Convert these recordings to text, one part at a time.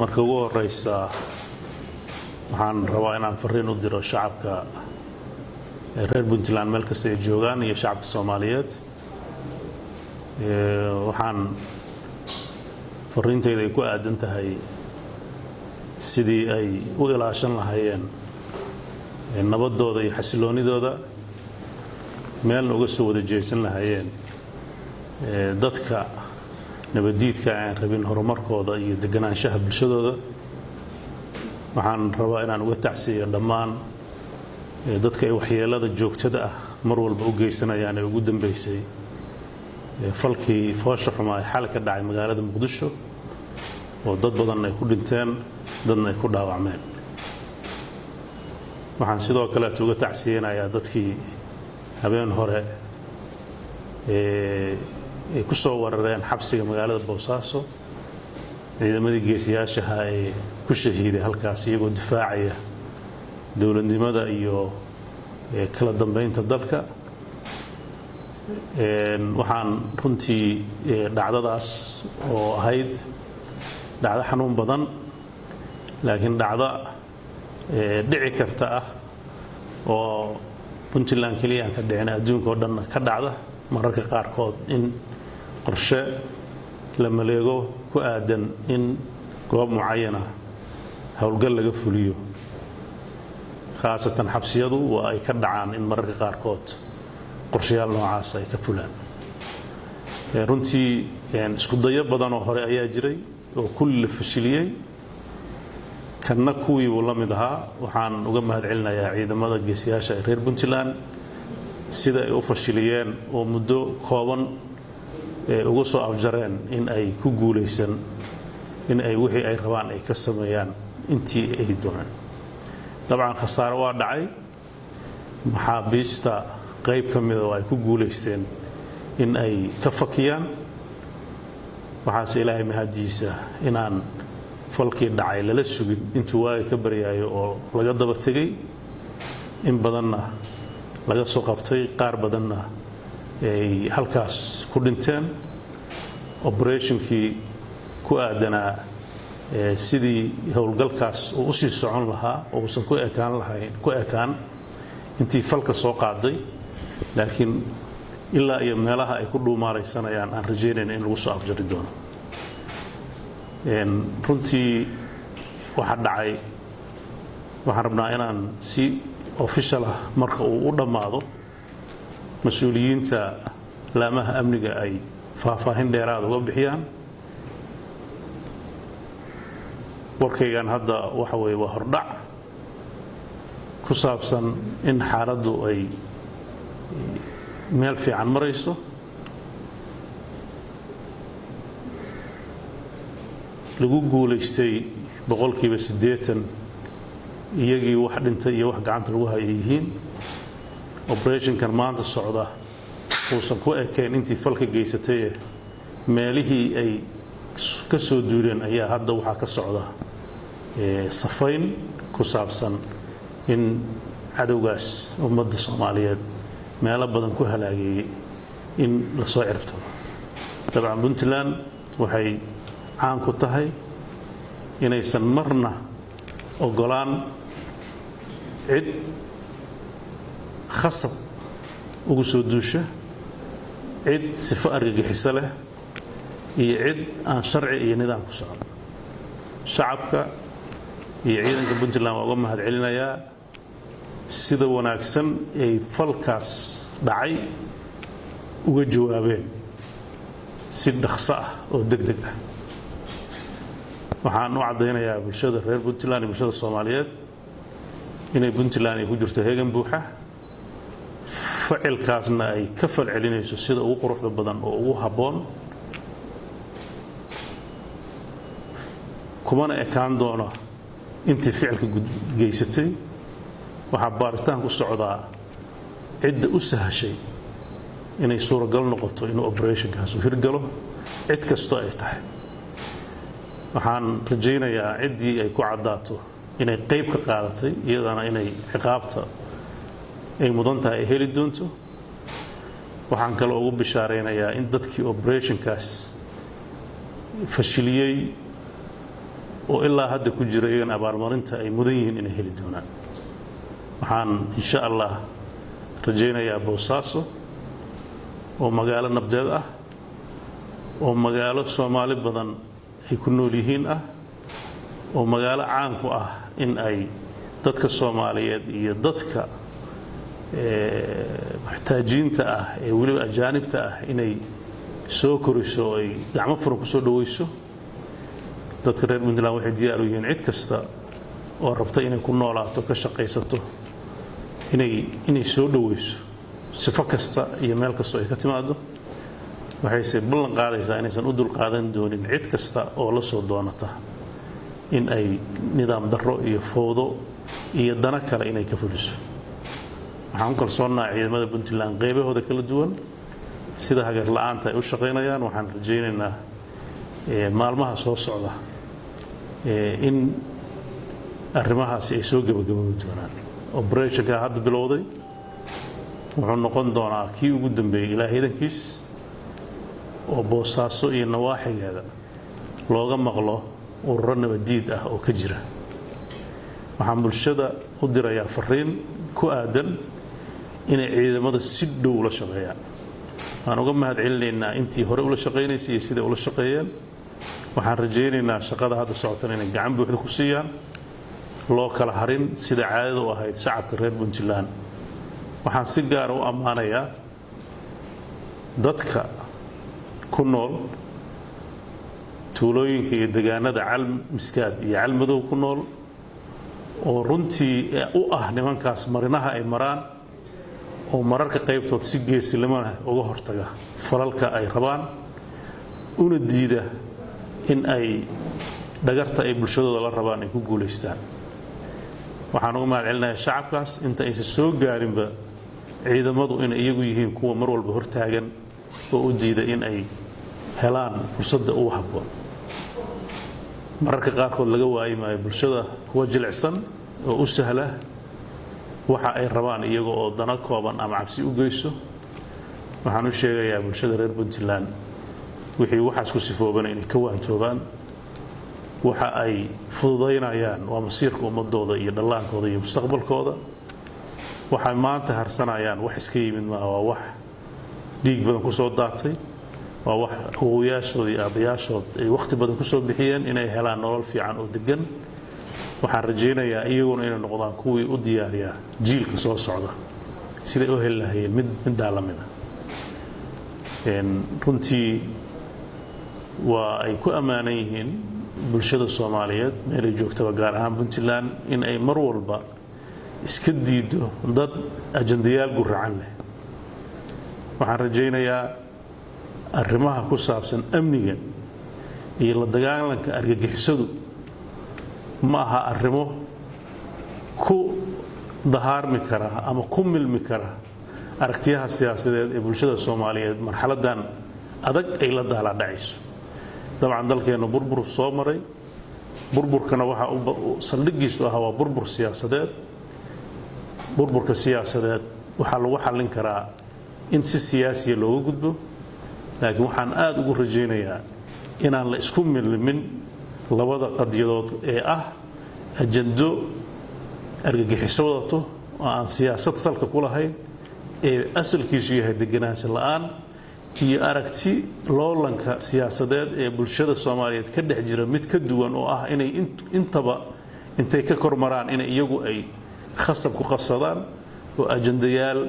Marka ugu horeysa, waxaan rabaa inaan fariin u diro shacabka reer Puntland meel kasta ay joogaan iyo shacabka Soomaaliyeed. Waxaan fariintayda ay ku aadan tahay sidii ay u ilaashan lahaayeen nabadooda iyo xasiloonidooda, meelna uga soo wada jeesan lahaayeen dadka nabaddiidka aan rabin horumarkooda iyo deganaanshaha bulshadooda. Waxaan rabaa inaan uga tacsiiyo dhammaan dadka ay waxyeelada joogtada ah mar walba u geysanayaan ee ugu dambeysay falkii foosha xumaa ee xalay ka dhacay magaalada Muqdisho, oo dad badan ay ku dhinteen, dadna ay ku dhaawacmeen. Waxaan sidoo kaleeto uga tacsiyeynayaa dadkii habeen hore ay ku soo weerareen xabsiga magaalada Boosaaso, ciidamadii geesiyaashaha ee ku shahiiday halkaas iyagoo difaacaya dowladnimada iyo kala dambeynta dalka. Waxaan runtii dhacdadaas oo ahayd dhacdo xanuun badan, laakiin dhacdo dhici karta ah oo Puntland keliya aan ka dhicin, adduunka oo dhanna ka dhacda mararka qaarkood, in qorshe la maleego ku aadan in goob mucayana howlgal laga fuliyo, khaasatan xabsiyadu waa ay ka dhacaan in mararka qaarkood qorshayaal noocaas ay ka fulaan. Runtii isku dayo badan oo hore ayaa jiray oo kulli la fashiliyey, kanna kuwii buu la mid ahaa. Waxaan uga mahad celinayaa ciidamada geesiyaasha ee reer Puntland sida ay u fashiliyeen oo muddo kooban uga soo afjareen in ay ku guulaysan in ay wixii ay rabaan ay ka sameeyaan intii ay doonaan. Dabcan khasaare waa dhacay, maxaabiista qayb ka mida oo ay ku guulaysteen in ay ka fakiyaan. Waxaase Ilaahay mahadiisa inaan falkii dhacay lala sugin intuu waaga ka baryaayo oo laga daba tegey, in badanna laga soo qabtay, qaar badanna ay halkaas ku dhinteen. Operationkii ku aadanaa sidii howlgalkaas uu usii socon lahaa oo uusan ku ekaan lahayn, ku ekaan intii falka soo qaaday, laakiin ilaa iyo meelaha ay ku dhuumaalaysanayaan aan rajaynayna in lagu soo afjari doono. Runtii waxaa dhacay, waxaan rabnaa inaan si official ah marka uu u dhammaado mas-uuliyiinta laamaha amniga ay faahfaahin dheeraada uga bixiyaan. Warkaygan hadda waxa weeye waa hordhac ku saabsan in xaaladdu ay meel fiican marayso. Lagu guulaystay 80% iyagii wax dhintay iyo wax gacanta lagu haya yihiin. Operationkan maanta socda uusan ku ekayn intii falka geysataye, meelihii ay ka soo duuleen ayaa hadda waxaa ka socda safayn ku saabsan in cadowgaas ummadda Soomaaliyeed meelo badan ku halaageeyey in lasoo ciribtado. Dabcan Puntland waxay caan ku tahay inaysan marna ogolaan cid khasab ugu soo duusha, cid sifo argagixiso leh iyo cid aan sharci iyo nidaam ku socon. Shacabka iyo ciidanka Puntland waa uga mahad celinayaa sida wanaagsan ay falkaas dhacay uga jawaabeen si dhaqso ah oo deg deg ah. Waxaan u caddaynayaa bulshada reer Puntland iyo bulshada Soomaaliyeed inay Puntland ay ku jirto heegan buuxa, ficilkaasna ay ka falcelinayso sida ugu quruxda badan oo ugu habboon, kumana ekaan doono intii ficilka geysatay. Waxaa baaritaan ku socdaa cidda u sahashay inay suuragal noqoto inuu operationkaas u hirgalo, cid kastoo ay tahay. Waxaan rajaynayaa ciddii ay ku caddaato inay qayb ka qaadatay iyadana inay ciqaabta ay mudan tahay ay heli doonto. Waxaan kaloo ugu bishaaraynayaa in dadkii operationkaas fashiliyey. Oo ilaa hadda ku jira iyagana abaalmarinta ay mudan yihiin inay heli doonaan. Waxaan insha Allah rajaynayaa Boosaaso oo magaalo nabdeed ah, oo magaalo Soomaali badan ay ku nool yihiin ah, oo magaalo caan ku ah in ay dadka Soomaaliyeed iyo dadka muxtaajiinta ah ee weliba ajaanibta ah inay soo koriso oo ay gacmo furan ku soo dhoweyso. Dadka reer Puntland waxay diyaar u yihiin cid kasta oo rabta inay ku noolaato, ka shaqaysato, inay soo dhoweyso sifo kasta iyo meel kasta oo ay ka timaado. Waxayse ballan qaadaysaa inaysan u dulqaadan doonin cid kasta oo la soo doonata in ay nidaam darro iyo fowdo iyo dano kale inay ka fuliso. Waxaan ku kalsoonnaha ciidamada Puntland qeybahooda kala duwan sida hagar la'aanta ay u shaqaynayaan. Waxaan rajaynaynaa maalmaha soo socda in arrimahaasi ay soo gebagaboobi doonaan. Operationka hadda bilowday wuxuu noqon doonaa kii ugu dambeeyey, Ilaah idankiis, oo Boosaaso iyo nawaaxigeeda looga maqlo ururo nabadiid ah oo ka jira. Waxaan bulshada u dirayaa fariin ku aadan inay ciidamada si dhow ula shaqeeyaan. Waan uga mahad celinaynaa intii hore ula shaqaynaysay iyo siday ula shaqeeyeen. Waxaan rajaynaynaa shaqada hadda socotan inay gacan buuxda ku siiyaan, loo kala harin sida caadada u ahayd shacabka reer Puntland. Waxaan si gaara u ammaanayaa dadka ku nool tuulooyinka iyo degaanada Calmiskaad iyo Calmadow ku nool, oo runtii u ah nimankaas marinaha ay maraan, oo mararka qaybtood si geesinimona uga hortaga falalka ay rabaan, una diida in ay dhagarta ay bulshadooda la rabaan ay ku guulaystaan. Waxaan uga mahad celinayaa shacabkaas inta aysan soo gaarinba ciidamadu inay iyagu yihiin kuwa mar walba hortaagan oo u diida in ay helaan fursadda ugu habboon. Mararka qaarkood laga waayi maayo bulshada kuwa jilicsan oo u sahla waxa ay rabaan, iyaga oo dano kooban ama cabsi u geyso. Waxaan u sheegayaa bulshada reer Puntland wixii waxaas ku sifoobana inay ka waantoobaan. Waxa ay fududaynayaan waa masiirka ummadooda iyo dhallaankooda iyo mustaqbalkooda. Waxay maanta harsanayaan wax iska yimid maa, waa wax dhiig badan ku soo daatay, waa wax awowayaashood iyo aabbayaashood ay wakhti badan ku soo bixiyeen inay helaan nolol fiican oo degan. Waxaan rajaynayaa iyaguna inay noqdaan kuwii u diyaariyaa jiilka soo socda siday u heli lahayeen mid middaa la mida. Runtii waa ay ku ammaanan yihiin bulshada Soomaaliyeed meelay joogtaba, gaar ahaan Puntland, in ay mar walba iska diido dad ajandayaal guracan leh. Waxaan rajaynayaa arrimaha ku saabsan amniga iyo la dagaalanka argagixisadu ma aha arrimo ku dahaarmi kara ama ku milmi kara aragtiyaha siyaasadeed ee bulshada Soomaaliyeed marxaladan adag ay la daalaadhacayso. Dabcan dalkeennu burbur soo maray, burburkana waxaa saldhiggiisu ahaa waa burbur siyaasadeed. Burburka siyaasadeed waxaa lagu xallin karaa in si siyaasiya looga gudbo, laakiin waxaan aada ugu rajaynayaa inaan la isku milmin labada qadyadood ee ah ajando argagixiso wadato oo aan siyaasad salka ku lahayn ee asalkiisu yahay deganaansho la'aan, iyo aragti loolanka siyaasadeed ee bulshada Soomaaliyeed ka dhex jira mid ka duwan, oo ah inay intaba intay ka kormaraan inay iyagu ay khasab ku qabsadaan oo ajandayaal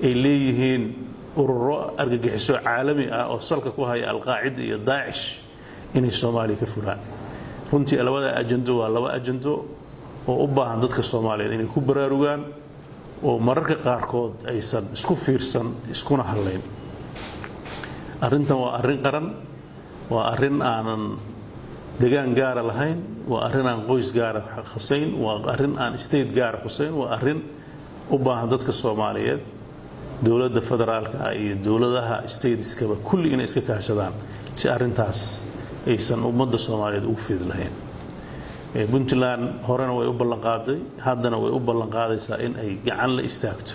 ay leeyihiin ururo argagixiso caalami ah oo salka ku haya Alqaacida iyo Daacish inay Soomaaliya ka fulaan. Runtii labada ajando waa laba ajando oo u baahan dadka Soomaaliyeed inay ku baraarugaan oo mararka qaarkood aysan isku fiirsan iskuna hadlayn. Arrintan waa arrin qaran, waa arrin aanan degaan gaara lahayn, waa arrin aan qoys gaara khusayn, waa arrin aan state gaara khusayn, waa arrin u baahan dadka Soomaaliyeed, dowladda federaalka ah iyo dowladaha stateskaba kulli inay iska kaashadaan si arrintaas aysan ummadda Soomaaliyeed ugu fidi lahayn. Puntland horena way u ballanqaaday, haddana way u ballanqaadaysaa in ay gacan la istaagto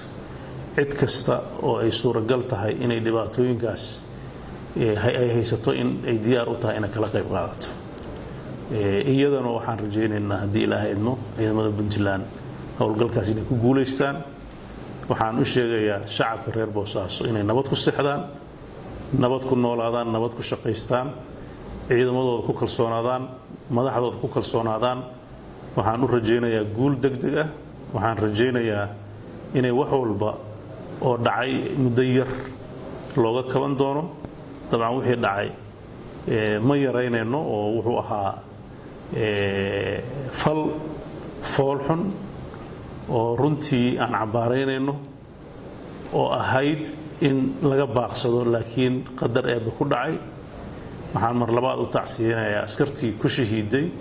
cid kasta oo ay suuragal tahay inay dhibaatooyinkaas ay haysato in ay diyaar u tahay inay kala qayb qaadato. Iyadana waxaan rajaynaynaa, haddii Ilaahay idmo, ciidamada Puntland howlgalkaas inay ku guulaystaan. Waxaan u sheegayaa shacabka reer Boosaaso inay nabad ku seexdaan, nabad ku noolaadaan, nabad ku shaqaystaan, ciidamadooda ku kalsoonaadaan, madaxdooda ku kalsoonaadaan. Waxaan u rajaynayaa guul deg deg ah. Waxaan rajaynayaa inay wax walba oo dhacay muddo yar looga kaban doono. Dabcan, wixii dhacay ma yaraynayno, oo wuxuu ahaa fal foolxun oo runtii aan cambaaraynayno oo ahayd in laga baaqsado, laakiin qadar Eebbe ku dhacay. Waxaan mar labaad u tacsiyeynayaa askartii ku shahiiday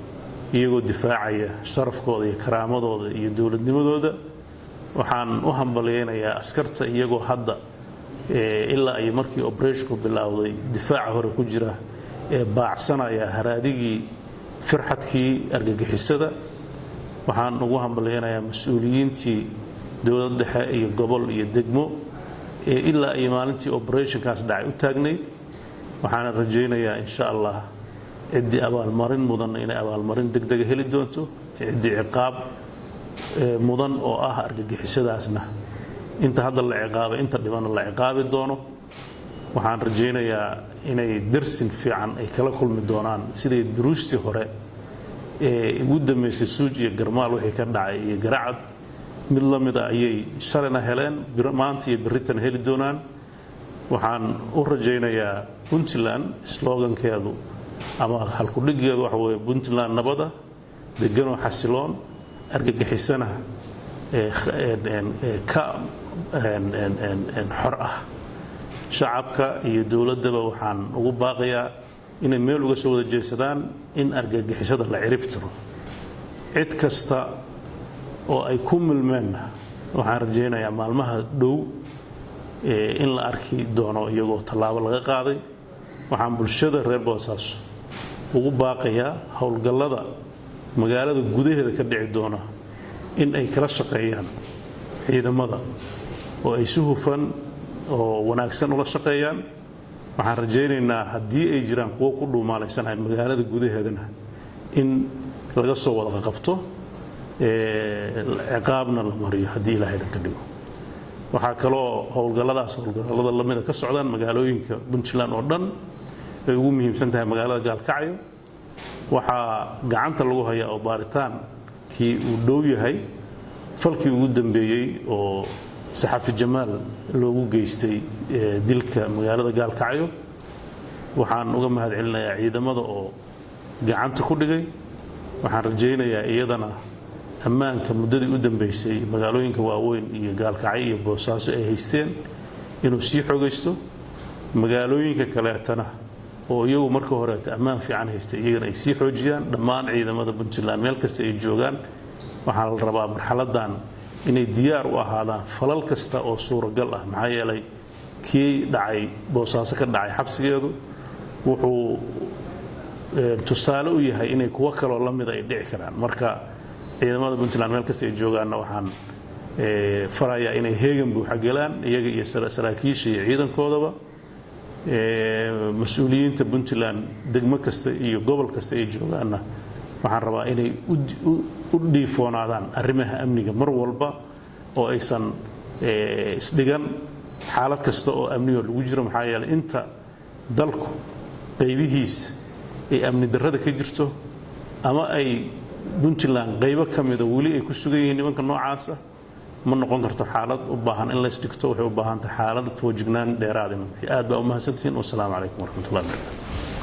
iyagoo difaacaya sharafkooda iyo karaamadooda iyo dowladnimadooda. Waxaan u hambalyaynayaa askarta iyagoo hadda ilaa iyo markii operation ku bilowday difaaca hore ku jira ee baacsanaya haraadigii firxadkii argagixisada. Waxaan ugu hambalyaynayaa mas-uuliyiintii dowlad dhexe iyo gobol iyo degmo ee ilaa iyo maalintii operation kaas dhacay u taagnayd. Waxaana rajaynayaa, insha Allah, ciddii abaalmarin mudan inay abaalmarin degdega heli doonto, ciddii ciqaab mudan oo ah argagixisadaasna inta hadda la ciqaabay inta dhibana la ciqaabi doono. Waxaan rajaynayaa inay darsin fiican ay kala kulmi doonaan siday duruustii hore ee ugu dambeysay Suuj iyo Garmaal wixii ka dhacay iyo Garacad mid la mida ayay shalayna heleen, maanta iyo berritana heli doonaan. Waxaan u rajaynayaa Puntland slogan keedu ama halkudhigeedu waxa weeye Puntland nabada, deganoo xasiloon, argagixisana ka xor ah. Shacabka iyo dowladdaba waxaan ugu baaqayaa inay meel uga soo wada jeesadaan in argagixisada la cirib tiro. Cid kasta oo ay ku milmeenna waxaan rajaynayaa maalmaha dhow in la arki doono iyagoo tallaabo laga qaaday. Waxaan bulshada reer Boosaaso ugu baaqayaa howlgallada magaalada gudaheeda ka dhici doona in ay kala shaqeeyaan ciidamada oo ay si hufan oo wanaagsan ula shaqeeyaan. Waxaan rajaynaynaa haddii ay jiraan kuwo ku dhuumaalaysanaya magaalada gudaheedana in laga soo wada qabto, ciqaabna la mariyo, haddii Ilaahay ka dhigo. Waxaa kaloo howlgalladaas, howlgallada lamida ka socdaan magaalooyinka Puntland oo dhan, ay ugu muhiimsan tahay magaalada Gaalkacyo. Waxaa gacanta lagu hayaa oo baaritaankii uu dhow yahay falkii ugu dambeeyey oo saxafi Jamaal loogu geystay dilka magaalada Gaalkacyo. Waxaan uga mahad celinayaa ciidamada oo gacanta ku dhigay. Waxaan rajaynayaa iyadana ammaanka muddadii u dambeysay magaalooyinka waaweyn iyo Gaalkacyo iyo Boosaaso ay haysteen inuu sii xoogaysto, magaalooyinka kaleetana oo iyagu marka horeeto ammaan fiican haystay iyagana ay sii xoojiyaan. Dhammaan ciidamada Puntland meel kasta ay joogaan waxaa la rabaa marxaladan inay diyaar u ahaadaan falal kasta oo suuragal ah, maxaa yeelay kii dhacay Boosaaso ka dhacay xabsigeedu wuxuu tusaale u yahay inay kuwo kaloo la mida ay dhici karaan. Marka ciidamada Puntland meel kasta ay joogaanna waxaan farayaa inay heegan buuxa galaan, iyaga iyo saraakiisha iyo ciidankoodaba. Mas-uuliyiinta Puntland degmo kasta iyo gobol kasta ay joogaanna waxaan rabaa inay u dhiifoonaadaan arrimaha amniga mar walba oo aysan isdhigan xaalad kasta oo amniga lagu jiro, maxaa yeelay inta dalku qaybihiisa ay amni darrada ka jirto ama ay Puntland qaybo ka mida weli ay ku sugan yihiin nimanka noocaas ah, ma noqon karto xaalad u baahan in lays dhigto. Waxay u baahan tahay xaalad foojignaan dheeraad in. Aad baa u mahadsantihiin. Wasalaamu calaykum waraxmatullahi wabarakatu.